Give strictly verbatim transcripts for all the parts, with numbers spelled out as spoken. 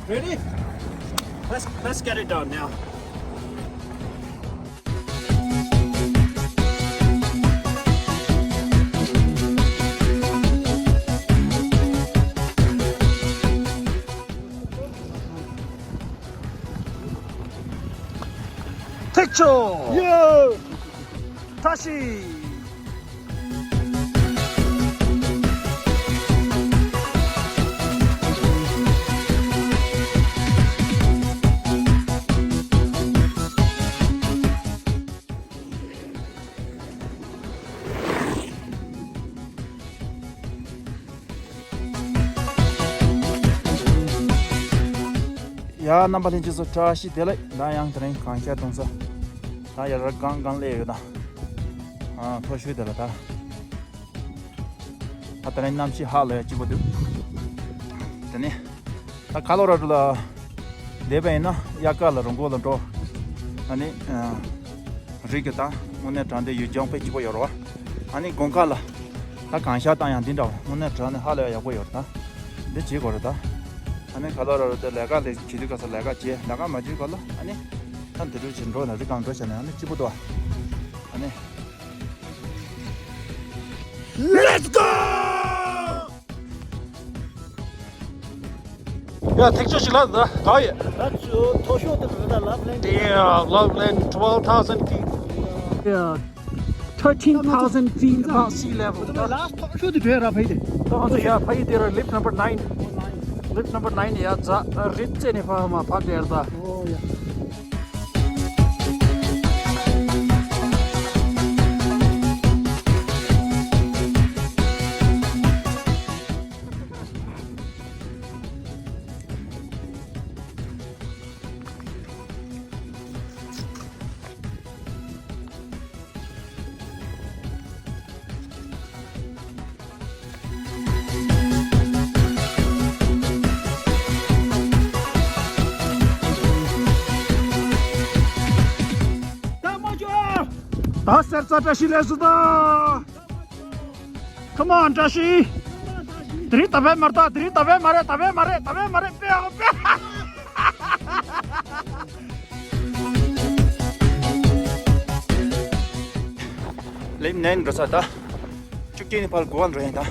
Ready? Let's let's get it done now. Take two. Yeah. Tashi. ཡ། རྣམ་པ་ལྷན་རྒྱས་ཚོ་བཀྲ་ཤིས་བདེ་ལེགས། ད་ཡང་དེ་རིང་གངས་ཤར་གཏོང་ས། ད་ཡར་ར་གང་གང་སླེབས་ཡོད་ད། ཨ། མཐོ་ཤོས་དེ་ལ་ད། ད་དེ་རིང་གནམ་གཤིས་ཧ་ལས་ཡ་སྐྱིད་པོ་འདུག་དེ་ནས། ད་ཁ་ལོ་ར་རུ་ལ་བསྡད་པ་ཡིན་ན་དབྱར་ཁ་ལ་རི་མགོ་ལ་འགྲོ། ཨ་ནི་ཨ། རི་གི་ད་དངོས་གནས་དྲང་བདེན་ཡུལ་ལྗོངས་དཔེ་སྐྱིད་པོ་ཡོད་རེད་བ། ཨ་ནི་དགུན་ཁ་ལ་ད་གངས་ཤར་བཏང་ཡང་འདི་འདྲ་བ་དངོས་གནས་དྲང་ནས་ཧ་ལས་ཡག་པོ་ཡོད་རེད་ད། འདི་བྱེད་དགོས་རེད་ད། ཨ་ནི་ཁ་ལོ་ར་རུ་དེ་ལས་ཀ་ལས་བྱེད་དུས་སྐབས་སུ་ལས་ཀ་བྱེད། ལས་ཀ་མ་བྱེད་སྐབས་ལ་ཨ་ནི་ད་འདི་འདྲ་བྱེད་འགྲོ་ན་རི་སྒང་འགྲོ་བྱས་ན་ཨ་ནི་སྐྱིད་པོ་འདུག་ཨ་ནི། Let's go! ཡ། ཐིག་ཆོད་ཞིག་ལ་ད་ག་ཡོད། ད་ཚོ་མཐོ་ཤོས་དེ་རེད་ད། Love Land། Yeah, Love Land, twelve thousand feet. Yeah, thirteen thousand feet above sea level. ད་ལ་མཐོ་ཤོས་དེ་བྲོས་ར་ཕ་ཡི་དེ། ད་ང་ཚོ་ཡ་ཕ་ཡི་དེ་ར། Lift number nine. Lift number nine. ཡ། ཛ་རི་རྩེ་ནས་ཕ་མ་ཕ་དེར་ད། ཨོ་ཡ། ད་གསེར་རྩ་བཀྲ་ཤིས་ལེགས་སོ་ད། Come on, བཀྲ་ཤིས། དེ་རིང་ད་བས་མ་རེད་ད། དེ་རིང་ད་བས་མ་རེད། ད་བས་མ་རེད། ད་བས་མ་རེད། དཔེ་ཡག་པོ། དཔེ། Lift nine འགྲོ་ས་ད། བཅུ་གཅིག་ནས་ཕར་དགུ་པ་འགྲོ་ཡིན་ད།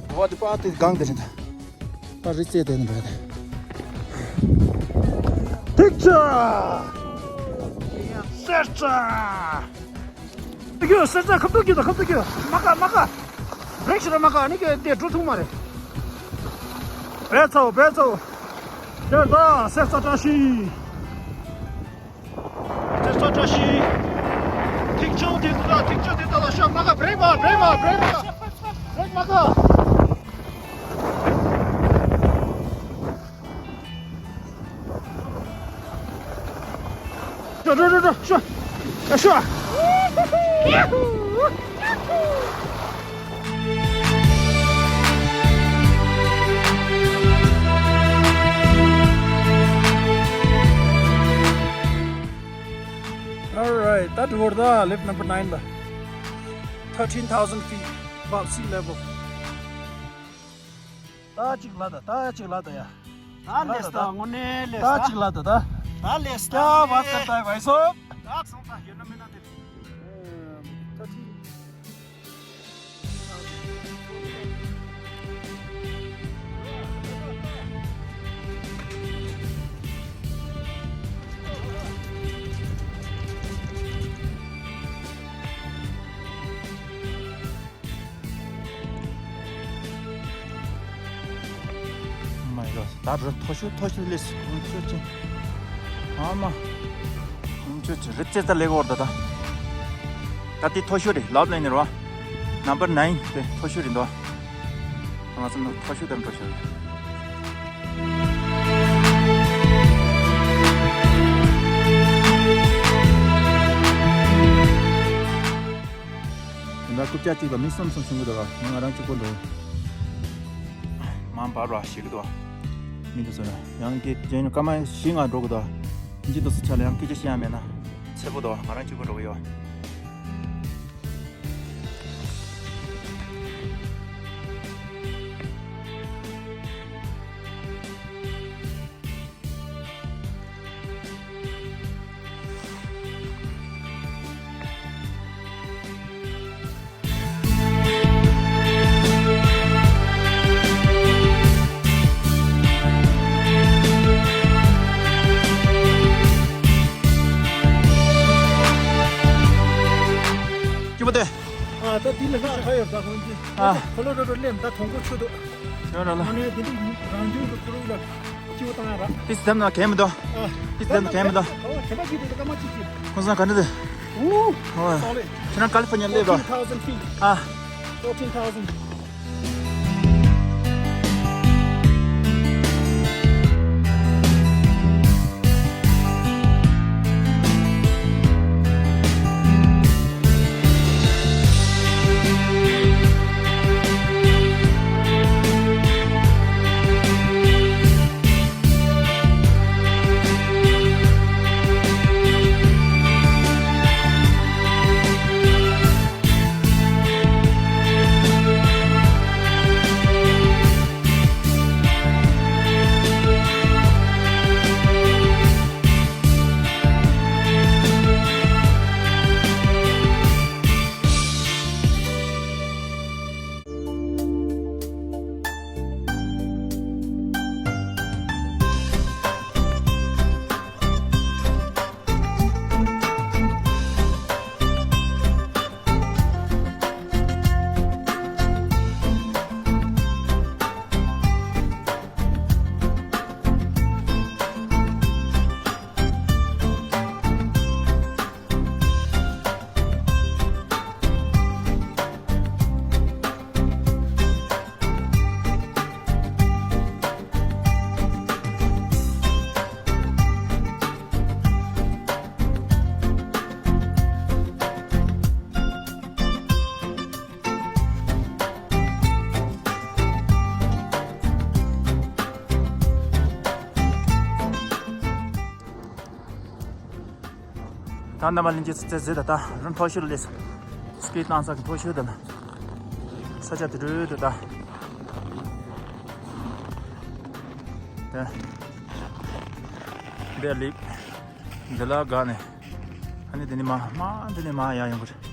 དགུ་པ་དེ་པ་དེ་སྒང་དེ་རེད་ད། ད་རི་རྩེ་དེ་ནས་འགྲོ་ཡ་དེ། ཐིག་ཆོད། གསེར་རྩ། རྒྱུ་གསེར་རྩ་ཁ་ཐུག་རྒྱུ་དང་ཁ་ཐུག་རྒྱུ། མ་དགའ་མ་དགའ། བྲེག་ཞིག་ར་མ་དགའ། ཨ་ནི་ཀྱི་དེ་འགྲོ་ཐུབ་མ་རེད། བས་ཚའོ་བས་ཚའོ། དེར་ད་གསེར་རྩ་བཀྲ་ཤིས། གསེར་རྩ་བཀྲ་ཤིས། ཐིག་ཆོད་དེ་ད། ཐིག་ཆོད་དེ་ད་ལ་ཤ་མ་དགའ། བྲེག་མ་བྲེག་མ་བྲེག་མ། བྲེག་མ་དགའ། འགྲོ་འགྲོ་འགྲོ་འགྲོ། ཤོག་ཨ་ཤོག All right, ད་འགྲོ་བར་ད། Lift number nine ལ། Thirteen thousand feet above sea level. ད་གཅིག་ལ་ད། ད་གཅིག་ལ་ད་ཡ། ད་ལེས་ད། དངོས་གནས་ལེས་ད། ད་གཅིག་ལ་ད་ད། ད་ལེས་ད། क्या बात करता है भाई साहब? ད་སོང་ད་ཡོད་ན་མེད་ན་དེ། ད་ཅི། Oh my god. ད་རུ་མཐོ་ཤོས་མཐོ་ཤོས་སླེབས་སོང་། ཁྱོད་ཅི། ཨ་མ། ཁྱོད་ཅི་རི་རྩེ་ད་ལེགས་འོར་ད་ད། ད་དེ་མཐོ་ཤོས་རེད། Love Land རེད་བ། Number nine དེ་མཐོ་ཤོས་རེད་འདུག་ང་ཚོ་མཐོ་ཤོས་དེར་འགྲོ་ཤོར་རེད། ད་རྐུབ་བཀྱག་གཅིག་ལ་མི་གསུམ་གསུམ་ཞོན་གྱི་འདུག་ང་རང་གཅིག་པོ་འགྲོ། མང་བར་བ་ཞིག་འདུག་མི་འདུག་ཟེར་ན་ཡང་གི་རྗེས་སྐར་མ་བཞི་ལྔ་འགྲོ་གི་འདུག་མི་འདུག་ཟེར་ཆ་ལ་ཡང་སྐད་ཆ་བཤད་ཡ་མེད་ན་འཚེར་པོ་འདུག་ང་རང་གཅིག་པོ་འགྲོ་གི་ཡོད། ད་ཁོང་གིས་ཨ། ཁོ་ལོ་རོ་རོ་སླེབས། ད་ཐོང་གོ་ཆོད་དོ། ཡོད་ར་ལ། ཨ་ནི་དེ་འདྲ་རང་བྱུང་གི་ཁོ་རང་ལ་སྐྱིད་པོ་བཏང་ཡ་ར། ཏིས་དམ་ན་གས་མི་འདུག་ཨ། ཏིས་དམ་ན་གས་མི་འདུག་ཨོ་དེ་འདྲ་གི་དེ་ཀ་མ་ཅི་ཅི། ཁོང་ཚང་ག་འདྲ་འདུག་ཨོ། ཨོ། སོ་ལེ། ཁྱེད་རང་ཀ་ལི་ཕོར་ཉི་ཡ་སླེབས་རོགས། Fourteen thousand feet. ཨ། Fourteen thousand. ད་རྣམ་པ་ལྷན་རྒྱས་ཚོ་ཟེར་ད་ད་རུང་མཐོ་ཤོས་ལ་སླེབས་སོང་། སི་པིཌ་བཏང་ས་གི་མཐོ་ཤོས་དེ་ལ། ས་ཆ་དེ་འདྲ་དུ་ད། དེ། འདི་ལིབ། འདི་ལ་དགའ་ནས། ཨ་ནི་དེ་ནི་མ་མ་འདི་ནི་མ་ཡ་ཡོང་གི་རེད།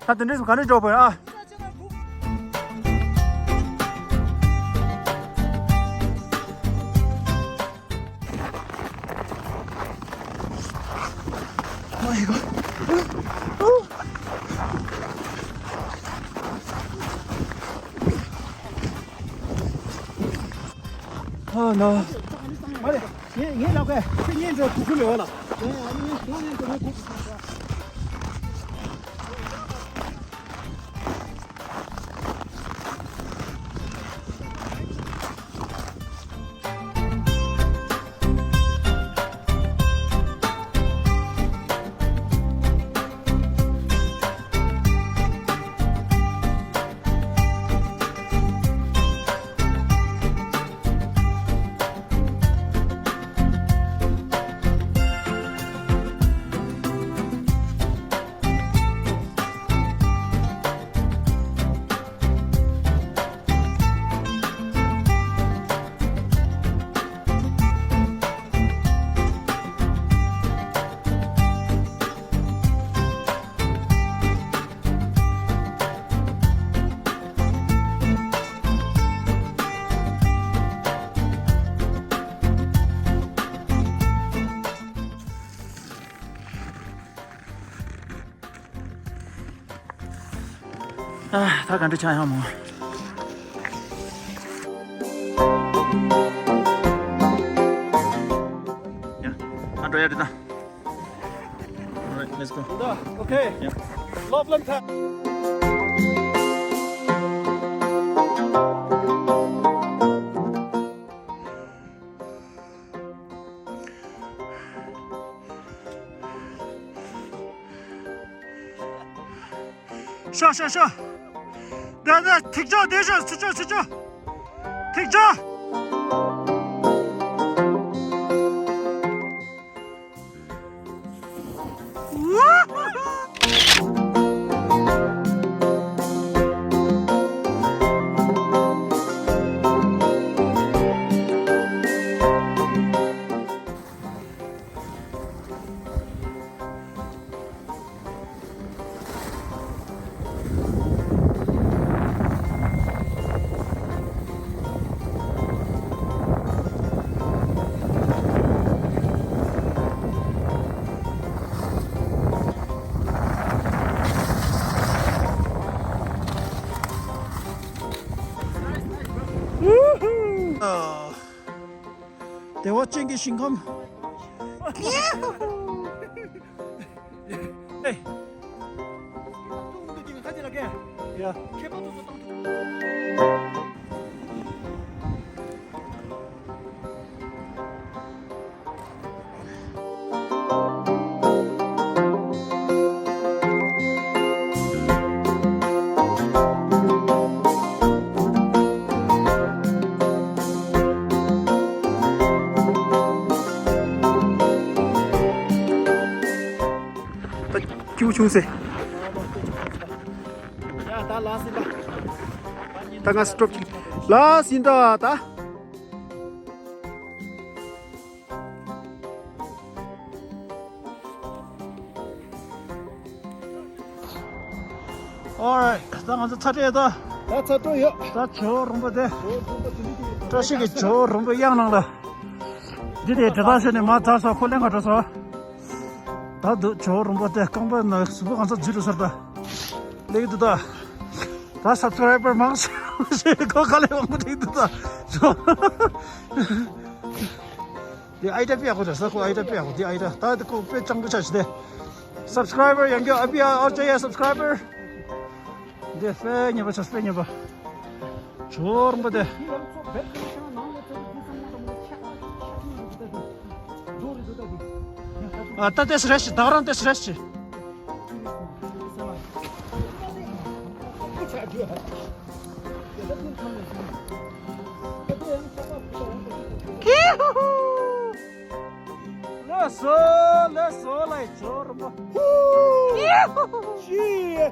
ད་དེ་འདྲས་སུ་ག་ནས་འཇོག་པ་ཡིན་ཨ། Oh no. ངས་ངས་ལབ་གས་ཁྱེད་ངས་འགྲོ་གུ་གུ་ལས་འོ་ལ། ཨ། ད་ག་འདྲ་ཆགས་ཡོད་མོ། ཡ། ང་འགྲོ་ཡ་རེད་ད། Alright, let's go. Okay. Yeah. Loveland Town. ཤ་ཤ་ཤ། ད་ད་ཐིག་ཅོ་དེ་ཤ་ཚི་ཅོ་ཚི་ཅོ། ཐིག་ཅོ། བདེ་བ་ཅན་གྱི་ཞིང་ཁམས། ཨེ། ཡ། ད་ཁྱུག་ཆུང་སེ། ཡ་ད་ལ་སི་ད། ད་ང་སི་ཊོབ་ཅིག་ལ་སི་ད་ད། Alright, ད་ང་ཚོ་ཚ་དྲོད་ད། ད་ཚ་དྲོད་ཡོད། ད་ཇོ་བོ་རོང་པོ་དེ། བཀྲ་ཤིས་ཀྱི་ཇོ་བོ་རོང་པོའི་གཡང་ནང་ལ། འདི་དེ་དྲི་ཐག་ཤོད་ནས་མ་ཚར་སོ་ཁོ་ལེན་ག་འགྲོ་སོ། ད་འདུག་ཇོ་བོ་རོང་པོ་དེ་རྐང་པ་ན་གཟུགས་པོ་གང་ཚ་འཛུལ་འགྲོ་སོར་ད། ལེགས་འདུག་ད། ད་སབ་སི་ཀ་རའི་བར་མང་ཤོས་ཁོ་ཁ་ལས་མང་པོ་འགྲིག་འདུག་ད། འདི་ཨའི་ཌི་ཡ་དཔེ་ཡག་པོ་རེད་ས་ཁོ་ཨའི་ཌི་ཡ་དཔེ་ཡག་པོ་འདི་ཨའི་ཌི་ཡ་ད་འདི་ཁོ་དཔེ་སྤྱང་པོ་ཆགས་ཤི་དེ། སབ་སི་ཀ་རའི་བར་ཡང་རྒྱུ་ཨ་བི་ཨ་ཨར་ཇེ་ཨེ་སབ་སི་ཀ་རའི་བར། འདི་དཔེ་ཉེས་པ་ཆགས་དཔེ་ཉེས་པ། ཇོ་བོ་རོང་པོ་དེ། ཨ་ད་ཏེས་རེ་ཞིག་ད་རང་ཏེས་རེ་ཞིག་ལགས་སོ་ལགས་སོ་ལགས་ཇོ་བོ་རོང་པོ། ཧུ། ཤི།